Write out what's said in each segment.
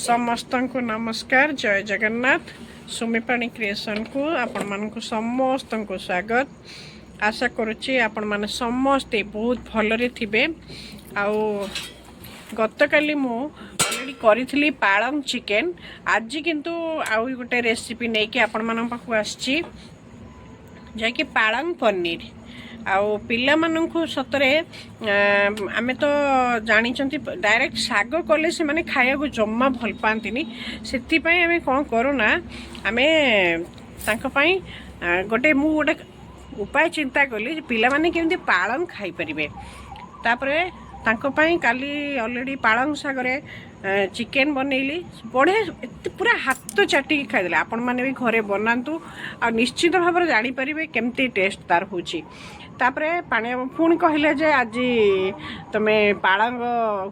ସମସ୍ତଙ୍କୁ ନମସ୍କାର, ଜୟ ଜଗନ୍ନାଥ। ସୁମିପାଣି କ୍ରିଏସନ୍କୁ ଆପଣମାନଙ୍କୁ ସମସ୍ତଙ୍କୁ ସ୍ୱାଗତ। ଆଶା କରୁଛି ଆପଣମାନେ ସମସ୍ତେ ବହୁତ ଭଲରେ ଥିବେ। ଆଉ ଗତକାଲି ମୁଁ ଅଲରେଡ଼ି କରିଥିଲି ପାଳଙ୍ଗ ଚିକେନ୍। ଆଜି କିନ୍ତୁ ଆଉ ଗୋଟେ ରେସିପି ନେଇକି ଆପଣମାନଙ୍କ ପାଖକୁ ଆସିଛି, ଯାହାକି ପାଳଙ୍ଗ ପନିର। ଆଉ ପିଲାମାନଙ୍କୁ ସତରେ ଆମେ ତ ଜାଣିଛନ୍ତି, ଡାଇରେକ୍ଟ ଶାଗ କଲେ ସେମାନେ ଖାଇବାକୁ ଜମା ଭଲ ପାଆନ୍ତିନି। ସେଥିପାଇଁ ଆମେ କ'ଣ କରୁନା, ଆମେ ତାଙ୍କ ପାଇଁ ଗୋଟେ ମୁଁ ଗୋଟେ ଉପାୟ ଚିନ୍ତା କଲି ଯେ ପିଲାମାନେ କେମିତି ପାଳଙ୍ଗ ଖାଇପାରିବେ। ତାପରେ ତାଙ୍କ ପାଇଁ କାଲି ଅଲରେଡ଼ି ପାଳଙ୍ଗ ଶାଗରେ ଚିକେନ୍ ବନେଇଲି। ବଢ଼ିଆ, ଏତେ ପୁରା ହାତ ଚାଟିକି ଖାଇଦେଲେ। ଆପଣମାନେ ବି ଘରେ ବନାନ୍ତୁ ଆଉ ନିଶ୍ଚିତ ଭାବରେ ଜାଣିପାରିବେ କେମିତି ଟେଷ୍ଟ ତାର ହେଉଛି। ତାପରେ ପାଣି ପୁଣି କହିଲେ ଯେ ଆଜି ତୁମେ ପାଳଙ୍ଗ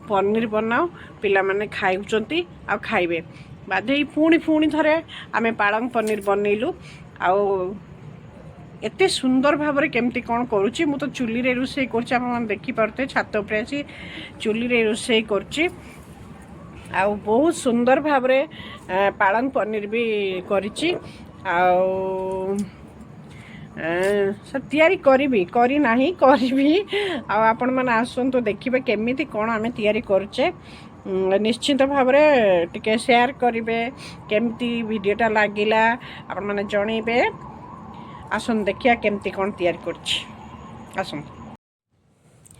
ପନିର ବନାଅ, ପିଲାମାନେ ଖାଉଛନ୍ତି ଆଉ ଖାଇବେ। ବାଧ୍ୟ ହେଇ ପୁଣି ପୁଣି ଥରେ ଆମେ ପାଳଙ୍ଗ ପନିର ବନେଇଲୁ। ଆଉ ଏତେ ସୁନ୍ଦର ଭାବରେ କେମିତି କ'ଣ କରୁଛି, ମୁଁ ତ ଚୁଲିରେ ରୋଷେଇ କରୁଛି, ଆପଣମାନେ ଦେଖିପାରୁଥିବେ। ଛାତ ଉପରେ ଆସି ଚୁଲିରେ ରୋଷେଇ କରୁଛି ଆଉ ବହୁତ ସୁନ୍ଦର ଭାବରେ ପାଳଙ୍ଗ ପନିର ବି କରିଛି। ଆଉ ସେ ତିଆରି କରିବି, କରିନାହିଁ, କରିବି। ଆଉ ଆପଣମାନେ ଆସନ୍ତୁ, ଦେଖିବେ କେମିତି କ'ଣ ଆମେ ତିଆରି କରୁଛେ। ନିଶ୍ଚିତ ଭାବରେ ଟିକେ ସେୟାର କରିବେ, କେମିତି ଭିଡ଼ିଓଟା ଲାଗିଲା ଆପଣମାନେ ଜଣେଇବେ। ଆସନ୍ତୁ ଦେଖିବା କେମିତି କ'ଣ ତିଆରି କରୁଛି, ଆସନ୍ତୁ।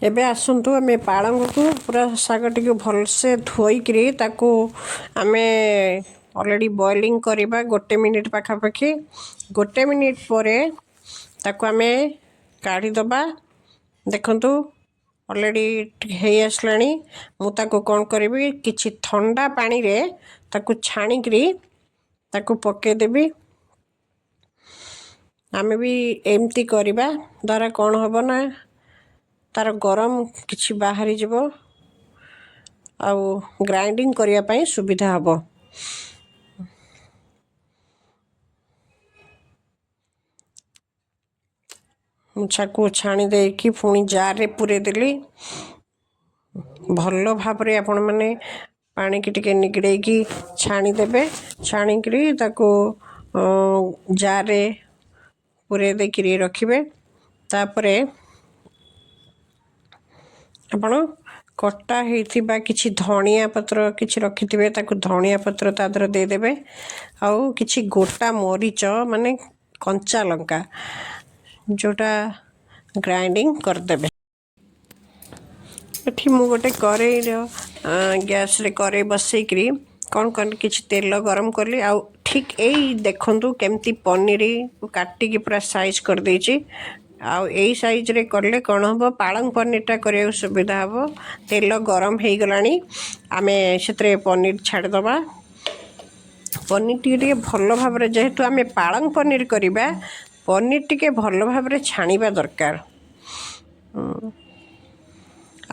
ଏବେ ଆସନ୍ତୁ, ଆମେ ପାଳଙ୍ଗକୁ ପୁରା ଶାଗ ଟିକେ ଭଲସେ ଧୋଇକିରି ତାକୁ ଆମେ ଅଲରେଡ଼ି ବଏଲିଂ କରିବା ଗୋଟେ ମିନିଟ୍ ପାଖାପାଖି। ଗୋଟେ ମିନିଟ୍ ପରେ ତାକୁ ଆମେ କାଢ଼ିଦେବା। ଦେଖନ୍ତୁ, ଅଲରେଡ଼ି ହେଇ ଆସିଲାଣି। ମୁଁ ତାକୁ କ'ଣ କରିବି, କିଛି ଥଣ୍ଡା ପାଣିରେ ତାକୁ ଛାଣିକିରି ତାକୁ ପକାଇଦେବି। ଆମେ ବି ଏମିତି କରିବା ଦ୍ୱାରା କ'ଣ ହେବ ନା, ତା'ର ଗରମ କିଛି ବାହାରିଯିବ ଆଉ ଗ୍ରାଇଣ୍ଡିଙ୍ଗ କରିବା ପାଇଁ ସୁବିଧା ହେବ। ମୁଁ ତାକୁ ଛାଣି ଦେଇକି ପୁଣି ଜାର୍ରେ ପୂରେଇ ଦେଲି। ଭଲ ଭାବରେ ଆପଣମାନେ ପାଣିକି ଟିକେ ନିଗିଡ଼େଇକି ଛାଣିଦେବେ। ଛାଣିକିରି ତାକୁ ଜାର୍ରେ ପୂରେଇ ଦେଇକିରି ରଖିବେ। ତାପରେ ଆପଣ କଟା ହେଇଥିବା କିଛି ଧଣିଆ ପତ୍ର କିଛି ରଖିଥିବେ, ତାକୁ ଧଣିଆ ପତ୍ର ତା ଦେହରେ ଦେଇଦେବେ। ଆଉ କିଛି ଗୋଟା ମରିଚ, ମାନେ କଞ୍ଚା ଲଙ୍କା ଯେଉଁଟା ଗ୍ରାଇଣ୍ଡିଙ୍ଗ କରିଦେବେ। ଏଠି ମୁଁ ଗୋଟେ କରେଇର ଗ୍ୟାସ୍ରେ କରେଇ ବସେଇକିରି କ'ଣ କଲି, କିଛି ତେଲ ଗରମ କଲି। ଆଉ ଠିକ୍ ଏଇ ଦେଖନ୍ତୁ, କେମିତି ପନିର କାଟିକି ପୁରା ସାଇଜ୍ କରିଦେଇଛି। ଆଉ ଏଇ ସାଇଜ୍ରେ କଲେ କ'ଣ ହେବ, ପାଳଙ୍ଗ ପନିରଟା କରିବାକୁ ସୁବିଧା ହେବ। ତେଲ ଗରମ ହେଇଗଲାଣି, ଆମେ ସେଥିରେ ପନିର ଛାଡ଼ିଦେବା। ପନିର ଟିକେ ଟିକେ ଭଲ ଭାବରେ, ଯେହେତୁ ଆମେ ପାଳଙ୍ଗ ପନିର କରିବା, ପନିର ଟିକେ ଭଲ ଭାବରେ ଛାଣିବା ଦରକାର।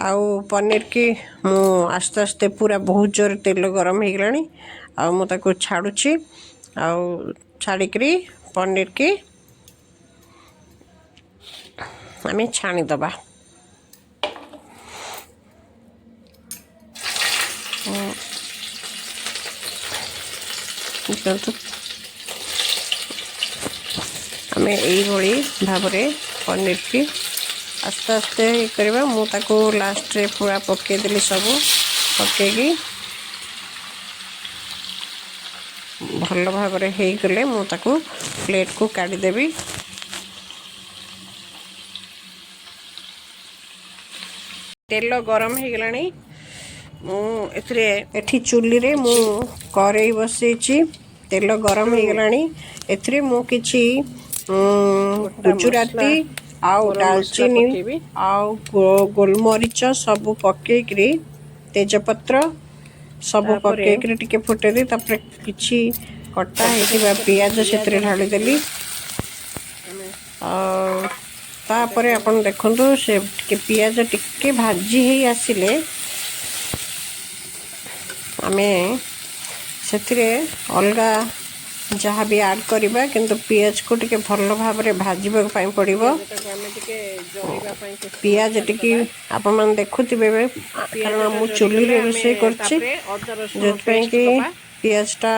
ଆଉ ପନିରକି ମୁଁ ଆସ୍ତେ ଆସ୍ତେ, ପୁରା ବହୁତ ଜୋରେ ତେଲ ଗରମ ହେଇଗଲାଣି, ଆଉ ମୁଁ ତାକୁ ଛାଡ଼ୁଛି। ଆଉ ଛାଡ଼ିକିରି ପନିରକି ଆମେ ଛାଣିଦେବା। ଦେଖନ୍ତୁ, ଆମେ ଏଇଭଳି ଭାବରେ ପନିରକି ଆସ୍ତେ ଆସ୍ତେ ଇଏ କରିବା। ମୁଁ ତାକୁ ଲାଷ୍ଟରେ ପୁରା ପକାଇଦେଲି। ସବୁ ପକାଇକି ଭଲ ଭାବରେ ହେଇଗଲେ ମୁଁ ତାକୁ ପ୍ଲେଟ୍କୁ କାଢ଼ିଦେବି। ତେଲ ଗରମ ହେଇଗଲାଣି। ମୁଁ ଏଥିରେ ଏଠି ଚୁଲିରେ ମୁଁ କରେଇ ବସେଇଛି। ତେଲ ଗରମ ହେଇଗଲାଣି। ଏଥିରେ ମୁଁ କିଛି ଗୁଜୁରାତି ଆଉ ଡାଲଚିନି ଆଉ ଗୋଲମରିଚ ସବୁ ପକେଇକିରି, ତେଜପତ୍ର ସବୁ ପକେଇକିରି ଟିକେ ଫୁଟେଇଦେଲି। ତାପରେ କିଛି କଟା ହେଇଥିବା ପିଆଜ ସେଥିରେ ଢାଳିଦେଲି। ଆଉ ତାପରେ ଆପଣ ଦେଖନ୍ତୁ, ସେ ଟିକେ ପିଆଜ ଟିକେ ଭାଜି ହେଇ ଆସିଲେ ଆମେ ସେଥିରେ ଅଲଗା ଯାହା ବି ଆଡ଼୍ କରିବା, କିନ୍ତୁ ପିଆଜକୁ ଟିକେ ଭଲ ଭାବରେ ଭାଜିବା ପାଇଁ ପଡ଼ିବ। ପିଆଜଟାକୁ ଆମେ ଟିକେ ଜରିବା ପାଇଁ କିଛି ସମୟ ପିଆଜ ଟିକେ ଛାଡ଼ିଦେବା। ଆପଣମାନେ ଦେଖୁଥିବେ ଏବେ, କାରଣ ପିଆଜଟା ମୁଁ ଜରିଗଲେ ଚୁଲିରେ ଆମେ ରୋଷେଇ କରୁଛି, ତାପରେ ଅଦା ରସୁଣ ଯେଉଁଥିପାଇଁ ପେଷ୍ଟ କି ଦେବା। ପିଆଜଟା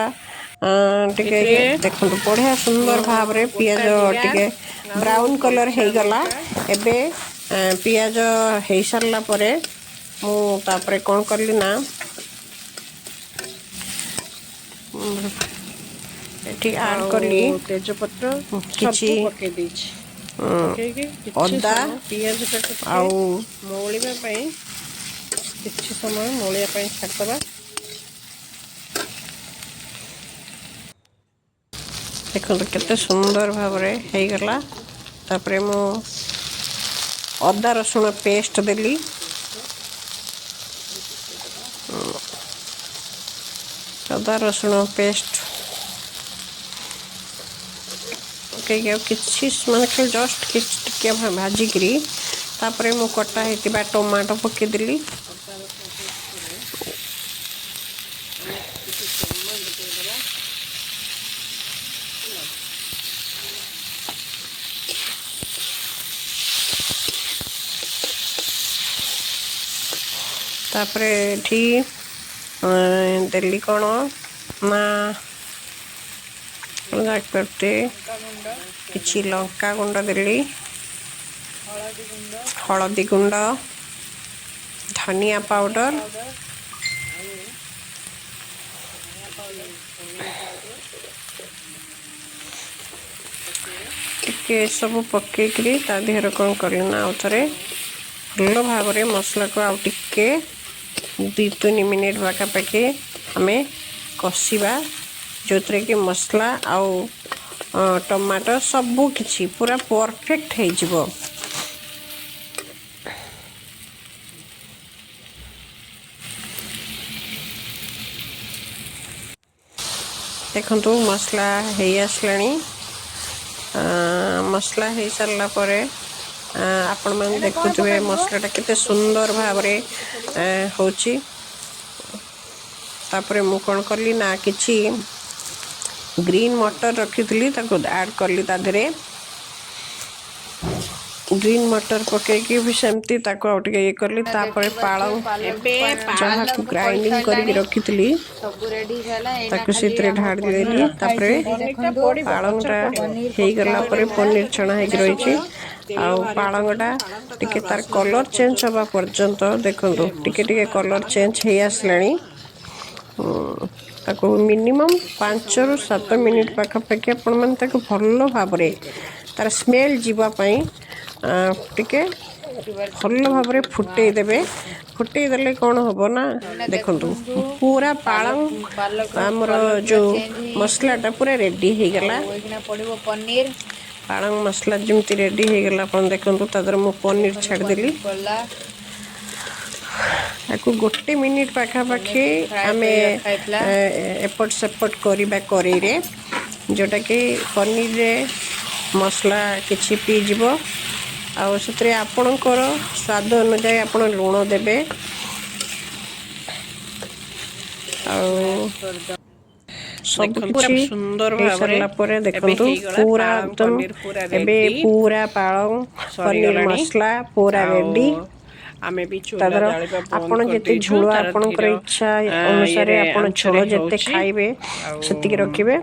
ଟିକେ ଏଥିରେ ଦେଖନ୍ତୁ, ବଢ଼ିଆ ସୁନ୍ଦର ଭାବରେ ଗୋଟା ପିଆଜ ଜିରା ଟିକେ ଆଉ ବ୍ରାଉନ୍ କଲର୍ କଞ୍ଚା ହେଇଗଲା। ଲଙ୍କା। ଏବେ ପିଆଜ ହେଇସାରିଲା ପରେ ମୁଁ ତାପରେ କ'ଣ କଲି ନା ଏଠି ଆଡ଼୍ ଆଉ କଲି ତେଜପତ୍ର କିଛି ସବୁ ପକେଇ ଦେଇଛି। ପକେଇକି କିଛି ଅଦା ସମୟ ପିଆଜଟାକୁ ଟିକେ ଆଉ ମଉଳିବା ପାଇଁ, କିଛି ସମୟ ମଉଳିବା ପାଇଁ ଛାଡ଼ିଦେବା। ଦେଖନ୍ତୁ, କେତେ ସୁନ୍ଦର ଭାବରେ ହେଇଗଲା। ତାପରେ ମୁଁ ଅଦା ରସୁଣ ପେଷ୍ଟ ଦେଲି। ଅଦା ରସୁଣ ପେଷ୍ଟ ପକେଇକି ଆଉ କିଛି ମାନେ ଖାଲି ଜଷ୍ଟ କିଛି ଟିକେ ଭାଜିକିରି ତାପରେ ମୁଁ କଟା ହେଇଥିବା ଟମାଟୋ ପକେଇଦେଲି। ଅଦା ରସୁଣ ପେଷ୍ଟ ପରେ ଆମେ କିଛି ଟମାଟୋ ପକେଇଦେବା, ହେଲା। ତାପରେ ଏଠି ଦେଲି କ'ଣ ନା ଜାଣିପାରୁଥିବେ, ଲଙ୍କାଗୁଣ୍ଡ, କିଛି ଲଙ୍କା ଗୁଣ୍ଡ ଦେଲି, ହଳଦୀ ଗୁଣ୍ଡ, ହଳଦୀ ଗୁଣ୍ଡ, ଧନିଆ ଧନିଆ ପାଉଡ଼ର। ପାଉଡ଼ର, ଆଉ ଧନିଆ ପାଉଡ଼ର। ଧନିଆ ପାଉଡ଼ର ପକେଇବା। ଟିକେ ସବୁ ପକେଇକିରି ତା ଦେହରେ କ'ଣ କଲି ନା ଆଉ ଥରେ ଭଲ ଭାବରେ ମସଲାକୁ ଆଉ ଟିକେ 2-3 ମିନିଟ୍ ପାଖାପାଖି ଆମେ କଷିବା, ଯେଉଁଥିରେ କି ମସଲା ଆଉ ଟମାଟୋ ସବୁ କିଛି ପୁରା ପରଫେକ୍ଟ ହେଇଯିବ। ଦେଖନ୍ତୁ, ମସଲା ହେଇ ଆସିଲାଣି। ମସଲା ହେଇସାରିଲା ପରେ ଆପଣମାନେ ଏଇଟା କ'ଣ ଦେଖୁଥିବେ ପକାଯିବ? ମସଲାଟା କେତେ ସୁନ୍ଦର ଭାବରେ ହେଉଛି। ତାପରେ ମୁଁ କ'ଣ କଲି ନା କିଛି ଗ୍ରୀନ୍ ମଟର ରଖିଥିଲି, ତାକୁ ଆଡ଼୍ କଲି ତା ଦେହରେ। ଗ୍ରୀନ୍ ମଟର ପକେଇକି ବି ସେମିତି ତାକୁ ଆଉ ଟିକେ ଇଏ କଲି। ତାପରେ ଦେଖିପାରୁଥିବେ, ପାଳଙ୍ଗ ପାଲକ ଏବେ ଯାହାକୁ ପାଲକ ଗ୍ରାଇଣ୍ଡିଙ୍ଗ କରିକି ପଡ଼ିସାରିଲାଣି। ରଖିଥିଲି, ସବୁ ରେଡି ହେଇସାରିଲା। ଏଇନା ତାକୁ ଖାଲି ସେଥିରେ ଆମର ଢାଳି ପନିର ଦେଲି। ରଖା ତାପରେ ହେଇଛି ଏଇଠି ପନିରଟା ଦେଖନ୍ତୁ। ପଡ଼ିବ, ପଛରେ ପାଳଙ୍ଗଟା ପଡ଼ିବ। ପନିର ପକା ହେଇଗଲା ପରେ ପ୍ରଥମେ ହେଇଥିଲା। ପନିର ମସଲାଟା ଛଣା ଟିକେ ହେଇକି ଏଇନା ରହିଛି। ସମୟ ତେଲ ଆଉ ବାହାରିବା ପାଳଙ୍ଗଟା ପର୍ଯ୍ୟନ୍ତ, ପାଳଙ୍ଗଟା ତା ଟିକେ ତାର ବାସ୍ନା କଲର୍ ଯିବା ଚେଞ୍ଜ ପର୍ଯ୍ୟନ୍ତ ହେବା ପର୍ଯ୍ୟନ୍ତ, ଟିକେ ଦେଖନ୍ତୁ, ଟିକେ ଟିକେ ମସଲାଟା, କଲର୍ ପାଳଙ୍ଗଟା ଚେଞ୍ଜ ହେଇ ମସଲା ଆସିଲାଣି। ନା। ତାକୁ ମିନିମମ୍ କିଛି ସମୟ ପାଞ୍ଚରୁ ତାକୁ ସାତ ଆମେ ମିନିଟ୍ ପାଖାପାଖି ଆପଣମାନେ ତାକୁ ଭଲ ଭାବରେ ଇଏ କରିବା। ତାର ସ୍ମେଲ୍ ଯିବା ପାଇଁ ଟିକେ ଭଲ ଦେଖିପାରୁଥିବେ ଭାବରେ ଧୂଆଁ ଫୁଟେଇ ଦେବେ। ଆସୁଛି। ଫୁଟେଇ ଦେଲେ କ'ଣ ହେବ ନା, ଏଇନା ଦେଖନ୍ତୁ, ଦେଖନ୍ତୁ, ପୁରା ପାଲକ ପାଳଙ୍ଗ ପାଲକର ଆମର କଲର୍ ପୁରା ଯେଉଁ ଚେଞ୍ଜ ହେଇଯାଇଛି। ମସଲାଟା ପୁରା ରେଡ଼ି ଆଉ ହେଇଗଲା। ଏଇଖିଣା ପଡ଼ିବ ପନିର। ପାଳଙ୍ଗ ମସଲା ଯେମିତି ରେଡ଼ି ହେଇଗଲା, ଆପଣ ଦେଖନ୍ତୁ, ତା ଦେହରେ ମୁଁ ପନିର ଦେଖନ୍ତୁ, ଛାଡ଼ିଦେଲି। ପନିର ପଡ଼ିଲା। ତାକୁ ଗୋଟେ ମିନିଟ୍ ପାଖାପାଖି ପନିରକୁ ଫ୍ରାଏ ଆମେ କରି ରଖା ହେଇଥିଲା। ଏପଟ ସେପଟ କରିବା କରେଇରେ, ଯେଉଁଟାକି ପନିରରେ ମସଲା କିଛି ପିଇଯିବ। ଆଉ ସେଥିରେ ଆପଣଙ୍କର ସ୍ୱାଦ ଅନୁଯାୟୀ ଆପଣ ଲୁଣ ଦେବେ। ଆଉ ସ୍ମାସ୍ କରିଦେବା। ସବୁ ଦେଖନ୍ତୁ, ପୁରା କିଛି ସୁନ୍ଦର ଭାବରେ ହେଇସାରିଲା ପରେ ଏବେ ଦେଖନ୍ତୁ, ହେଇଗଲା ପୁରା ପାଳଙ୍ଗ ଏକଦମ ପନିର ପୁରା ଏବେ ରେଡି ପୁରା ପାଳଙ୍ଗ ପନିର ସରିଗଲାଣି। ମସଲା ପୁରା ଆଉ ରେଡ଼ି। ଆମେ ବି ତା ଚୁଲା ଦେହର ଜାଳିବା ବନ୍ଦ ଆପଣ ଯେତେ କରିଦେଇଛୁ। ଝୋଳ ତାର ଆପଣଙ୍କର ଧୀର ଇଚ୍ଛା ଅନୁସାରେ ଇଏରେ ଆପଣ ଝୋଳ ଆଞ୍ଚରେ ଯେତେ ହେଉଛି। ଖାଇବେ ଆଉ ସେତିକି ରଖିବେ।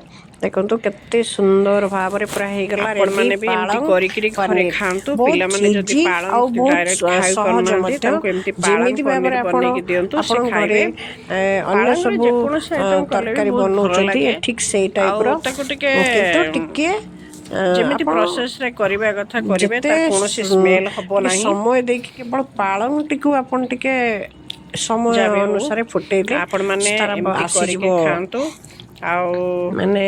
ଦେଖନ୍ତୁ, କେତେ ସୁନ୍ଦର ଭାବରେ ପୁରା ହେଇଗଲା ରେଡ଼ି ଆପଣମାନେ ବି ଏମିତି ପାଳଙ୍ଗ କରିକିରି ଘରେ ପନିର। ଖାଆନ୍ତୁ। ବହୁତ ପିଲାମାନେ ଯଦି ଇଜି ଆଉ ପାଳଙ୍ଗ ବହୁତ ଡାଇରେକ୍ଟ ଖାଇ ସହଜ ପାରୁନାହାନ୍ତି, ମଧ୍ୟ। ତାଙ୍କୁ ଏମିତି ପାଳଙ୍ଗ ଯେମିତି ପନିର ଭାବରେ ଆପଣ ବନେଇକି ଦିଅନ୍ତୁ, ସେ ଆପଣଙ୍କ ଘରେ ଖାଇବେ। ଅନ୍ୟ ପାଳଙ୍ଗରେ ସବୁ ଯେକୌଣସି ଆଇଟମ୍ କଲେ ବି ତରକାରୀ ବହୁତ ଭଲ ବନଉଛନ୍ତି, ଲାଗେ। ଠିକ୍ ସେଇ ଆଉ ଟାଇପ୍ର, ତାକୁ ଟିକେ କିନ୍ତୁ ଟିକେ ଯେମିତି ଆପଣ ପ୍ରୋସେସରେ କରିବା କଥା କରିବେ, ଯେତେ ତାର କୌଣସି ସ୍ମେଲ ହବ ଟିକେ ନାହିଁ। ସମୟ ଦେଇକି କେବଳ ପାଳଙ୍ଗଟିକୁ ଆପଣ ଟିକେ ସମୟ ଯାହା ବି ହଉ, ଅନୁସାରେ ଫୁଟେଇଲେ ଆପଣମାନେ ତାର ଏମିତି ଆସିଯିବ, କରିକି ଖାଆନ୍ତୁ। ଆଉ ମାନେ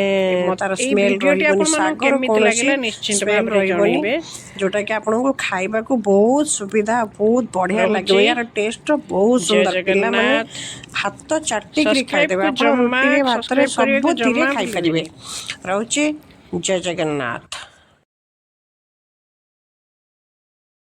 ତାର ଏଇ ସ୍ମେଲ୍ ଭିଡ଼ିଓଟି ରହିବନି, ଆପଣମାନଙ୍କୁ ଶାଗର କେମିତି କୌଣସି ଲାଗିଲା ନିଶ୍ଚିନ୍ତ ସ୍ମେଲ୍ ଭାବରେ ରହିବନି, ଜଣେଇବେ। ଯେଉଁଟାକି ଆପଣଙ୍କୁ ଖାଇବାକୁ ବହୁତ ସୁବିଧା, ବହୁତ ବଢ଼ିଆ ଲାଗିବ। ରହୁଛି। ଏହାର ଟେଷ୍ଟ ବହୁତ ଜୟ ସୁନ୍ଦର। ପିଲାମାନେ ଜଗନ୍ନାଥ। ହାତ ଚାଟିକିରି ଖାଇଦେବେ। ସବସ୍କ୍ରାଇବକୁ ଆପଣ ଜମା ରୁଟିରେ, ଭାତରେ, ସବସ୍କ୍ରାଇବ କରିବାକୁ ସବୁଥିରେ ଜମା ଖାଇପାରିବେ। ଭୁଲିବେନି। ରହୁଛି, ଜୟ ଜଗନ୍ନାଥ।